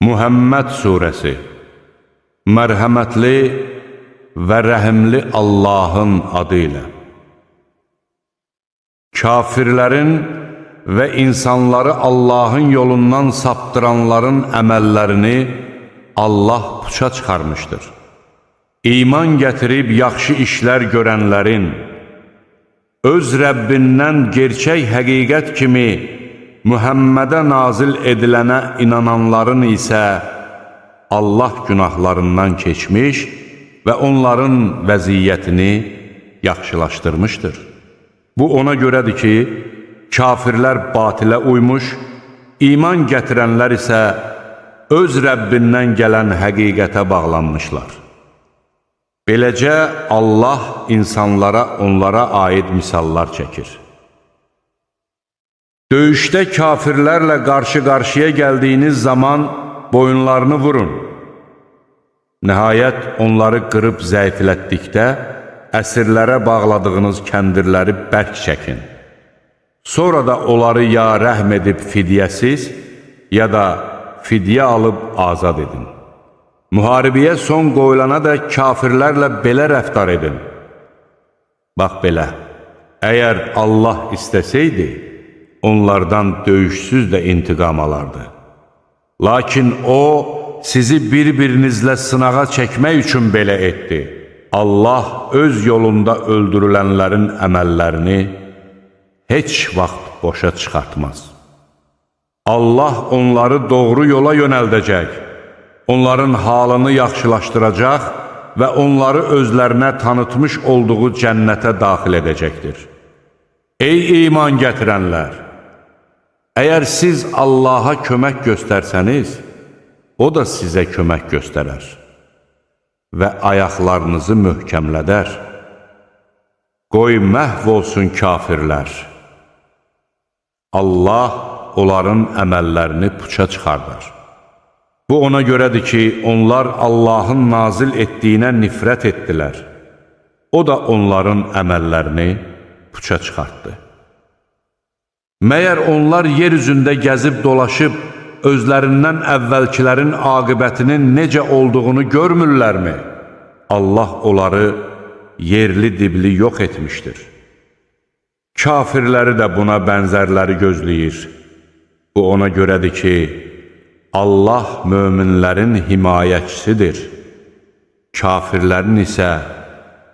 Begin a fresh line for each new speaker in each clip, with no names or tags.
Muhammed Suresi. Mərhəmətli və rəhimli Allahın adı ilə. Kafirlərin və insanları Allahın yolundan saptıranların əməllərini Allah puça çıxarmışdır. İman gətirib yaxşı işlər görənlərin, öz Rəbbindən gerçək həqiqət kimi Mühəmmədə nazil edilənə inananların isə Allah günahlarından keçmiş və onların vəziyyətini yaxşılaşdırmışdır. Bu ona görədir ki, kafirlər batilə uymuş, iman gətirənlər isə öz Rəbbindən gələn həqiqətə bağlanmışlar. Beləcə Allah insanlara onlara aid misallar çəkir. Döyüşdə kafirlərlə qarşı-qarşıya gəldiyiniz zaman boyunlarını vurun. Nəhayət onları qırıb zəiflətdikdə əsirlərə bağladığınız kəndirləri bərk çəkin. Sonra da onları ya rəhm edib fidyəsiz, ya da fidyə alıb azad edin. Müharibəyə son qoyulana da kafirlərlə belə rəftar edin. Bax belə, əgər Allah istəsəydi, onlardan döyüşsüz də intiqam alardı. Lakin O, sizi bir-birinizlə sınağa çəkmək üçün belə etdi. Allah öz yolunda öldürülənlərin əməllərini heç vaxt boşa çıxartmaz. Allah onları doğru yola yönəldəcək, onların halını yaxşılaşdıracaq və onları özlərinə tanıtmış olduğu cənnətə daxil edəcəkdir. Ey iman gətirənlər! Əgər siz Allaha kömək göstərsəniz, O da sizə kömək göstərər və ayaqlarınızı möhkəmlədər. Qoy məhv olsun kafirlər. Allah onların əməllərini puça çıxardar. Bu ona görədir ki, onlar Allahın nazil etdiyinə nifrət etdilər. O da onların əməllərini puça çıxartdı. Məyər onlar yer üzündə gəzib dolaşıb, özlərindən əvvəlkilərin aqibətinin necə olduğunu görmürlərmi? Allah onları yerli dibli yox etmişdir. Kafirləri də buna bənzərləri gözləyir. Bu ona görədir ki, Allah möminlərin himayəçisidir. Kafirlərin isə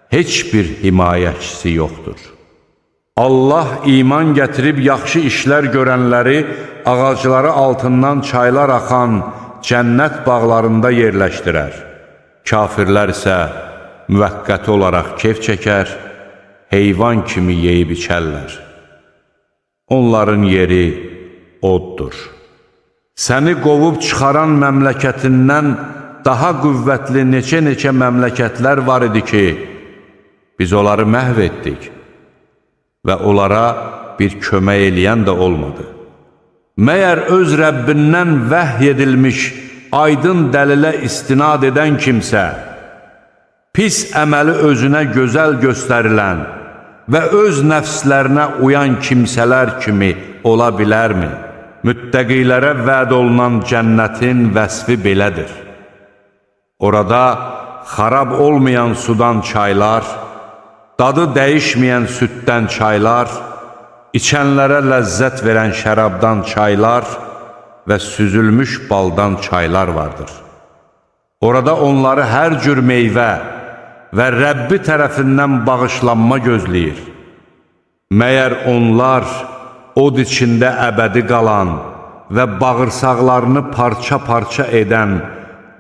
heç bir himayəçisi yoxdur. Allah iman gətirib yaxşı işlər görənləri ağacları altından çaylar axan cənnət bağlarında yerləşdirər. Kafirlər isə müvəqqəti olaraq kef çəkər, heyvan kimi yeyib içərlər. Onların yeri oddur. Səni qovub çıxaran məmləkətindən daha qüvvətli neçə-neçə məmləkətlər var idi ki, biz onları məhv etdik və onlara bir kömək eləyən də olmadı. Məyər öz Rəbbindən vəhy edilmiş aydın dəlilə istinad edən kimsə, pis əməli özünə gözəl göstərilən və öz nəfslərinə uyan kimsələr kimi ola bilərmi? Müttəqilərə vəd olunan cənnətin vəsfi belədir. Orada xarab olmayan sudan çaylar, dadı dəyişməyən süddən çaylar, içənlərə ləzzət verən şərabdan çaylar və süzülmüş baldan çaylar vardır. Orada onları hər cür meyvə və Rəbbi tərəfindən bağışlanma gözləyir. Məyər onlar od içində əbədi qalan və bağırsaqlarını parça-parça edən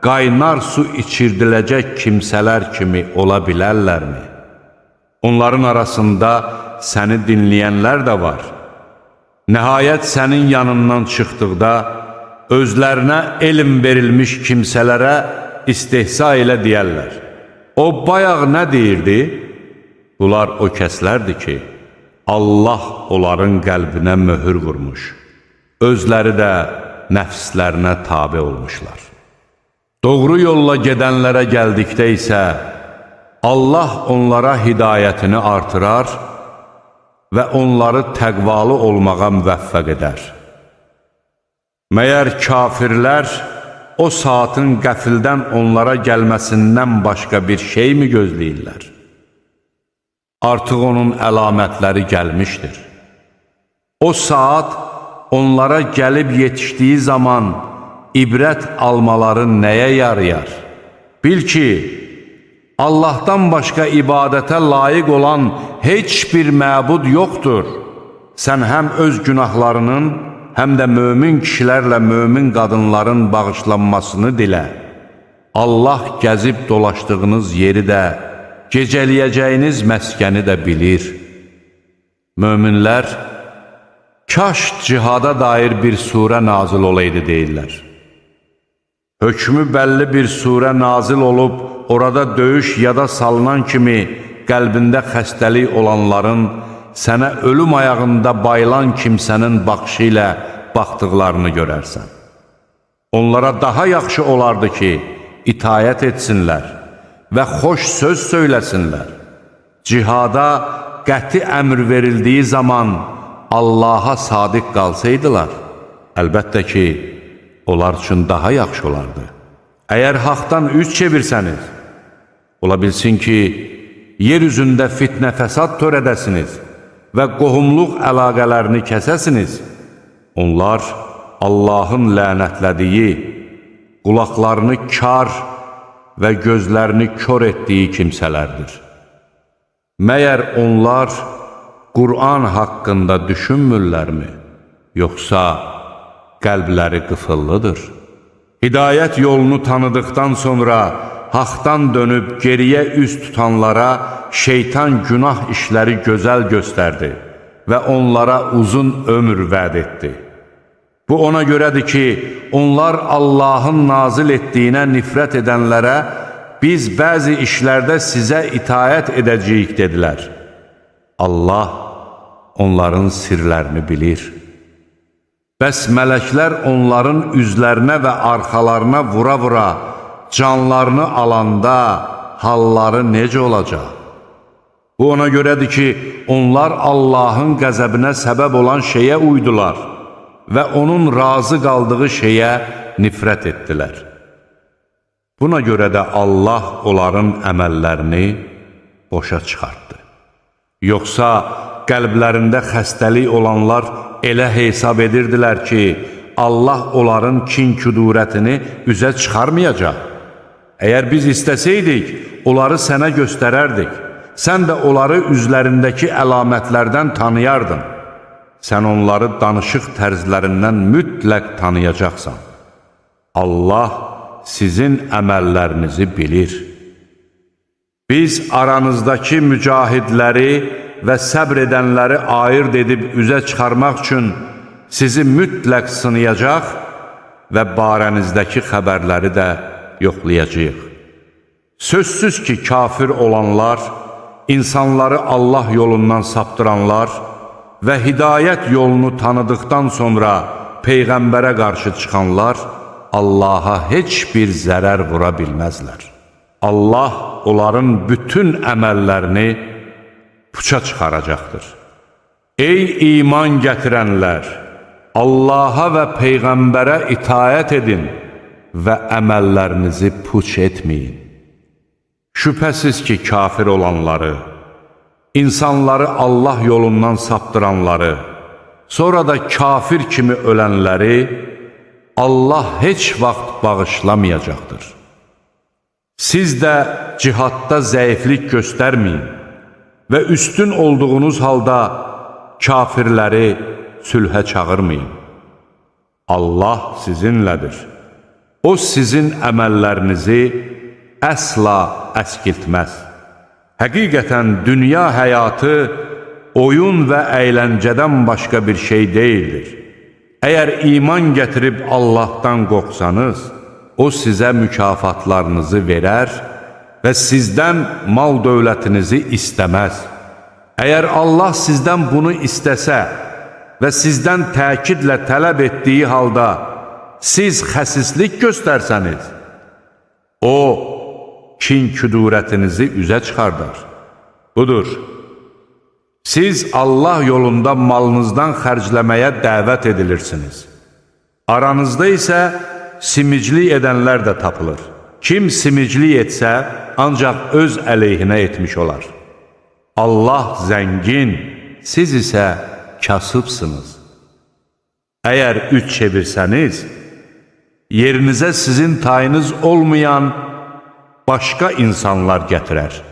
qaynar su içirdiləcək kimsələr kimi ola bilərlərmi? Onların arasında səni dinləyənlər də var. Nəhayət sənin yanından çıxdıqda özlərinə elm verilmiş kimsələrə istehza ilə deyərlər. O bayaq nə deyirdi? Bunlar o kəslərdir ki, Allah onların qəlbinə möhür vurmuş. Özləri də nəfslərinə tabe olmuşlar. Doğru yolla gedənlərə gəldikdə isə Allah onlara hidayətini artırar və onları təqvalı olmağa müvəffəq edər. Məyər kafirlər o saatın qəfildən onlara gəlməsindən başqa bir şey mi gözləyirlər? Artıq onun əlamətləri gəlmişdir. O saat onlara gəlib yetişdiyi zaman ibrət almaları nəyə yarayar? Bil ki, Allahdan başqa ibadətə layiq olan heç bir məbud yoxdur. Sən həm öz günahlarının, həm də mömin kişilərlə mömin qadınların bağışlanmasını dilə. Allah gəzib dolaşdığınız yeri də, gecələyəcəyiniz məskəni də bilir. Möminlər, kaş cihada dair bir surə nazil olaydı deyirlər. Hökmü bəlli bir surə nazil olub, orada döyüş yada salınan kimi qəlbində xəstəlik olanların sənə ölüm ayağında bayılan kimsənin baxışı ilə baxdıqlarını görərsən. Onlara daha yaxşı olardı ki, itayət etsinlər və xoş söz söyləsinlər. Cihada qəti əmr verildiyi zaman Allaha sadiq qalsaydılar, əlbəttə ki, onlar üçün daha yaxşı olardı. Əgər haqdan üz çevirsəniz, ola bilsin ki, yer üzündə fitnə fəsad törədəsiniz və qohumluq əlaqələrini kəsəsiniz, onlar Allahın lənətlədiyi, qulaqlarını kar və gözlərini kör etdiyi kimsələrdir. Məyər onlar Qur'an haqqında düşünmürlərmi? Yoxsa qəlbləri qıfıllıdır? Hidayət yolunu tanıdıqdan sonra haqdan dönüb geriyə üz tutanlara şeytan günah işləri gözəl göstərdi və onlara uzun ömür vəd etdi. Bu ona görədir ki, onlar Allahın nazil etdiyinə nifrət edənlərə biz bəzi işlərdə sizə itayət edəcəyik dedilər. Allah onların sirlərini bilir. Bəs mələklər onların üzlərinə və arxalarına vura-vura canlarını alanda halları necə olacaq? Bu ona görədir ki, onlar Allahın qəzəbinə səbəb olan şeyə uydular və onun razı qaldığı şeyə nifrət etdilər. Buna görə də Allah onların əməllərini boşa çıxartdı. Yoxsa qəlblərində xəstəlik olanlar elə hesab edirdilər ki, Allah onların kin-küdurətini üzə çıxarmayacaq. Əgər biz istəsəydik, onları sənə göstərərdik. Sən də onları üzlərindəki əlamətlərdən tanıyardın. Sən onları danışıq tərzlərindən mütləq tanıyacaqsan. Allah sizin əməllərinizi bilir. Biz aranızdakı mücahidləri və səbr edənləri ayırt edib üzə çıxarmaq üçün sizi mütləq sınayacaq və barənizdəki xəbərləri də yoxlayacağıq. Sözsüz ki, kafir olanlar, insanları Allah yolundan saptıranlar və hidayət yolunu tanıdıqdan sonra Peyğəmbərə qarşı çıxanlar Allaha heç bir zərər vura bilməzlər. Allah onların bütün əməllərini puça çıxaracaqdır. Ey iman gətirənlər! Allaha və Peyğəmbərə itayət edin və əməllərinizi puç etməyin. Şübhəsiz ki, kafir olanları, insanları Allah yolundan saptıranları, sonra da kafir kimi ölənləri Allah heç vaxt bağışlamayacaqdır. Siz də cihadda zəiflik göstərməyin və üstün olduğunuz halda kafirləri sülhə çağırmayın. Allah sizinlədir. O sizin əməllərinizi əsla əskiltməz. Həqiqətən dünya həyatı oyun və əyləncədən başqa bir şey deyildir. Əgər iman gətirib Allahdan qorxsanız, o sizə mükafatlarınızı verər və sizdən mal dövlətinizi istəməz. Əgər Allah sizdən bunu istəsə və sizdən təkidlə tələb etdiyi halda siz xəsislik göstərsəniz, o kin-küdurətinizi üzə çıxardar. Budur, siz Allah yolunda malınızdan xərcləməyə dəvət edilirsiniz. Aranızda isə simiclik edənlər də tapılır. Kim simiclik etsə, ancaq öz əleyhinə etmiş olar. Allah zəngin, siz isə kasıbsınız. Əgər üç çevirsəniz, yerinizə sizin tayınız olmayan başqa insanlar gətirər.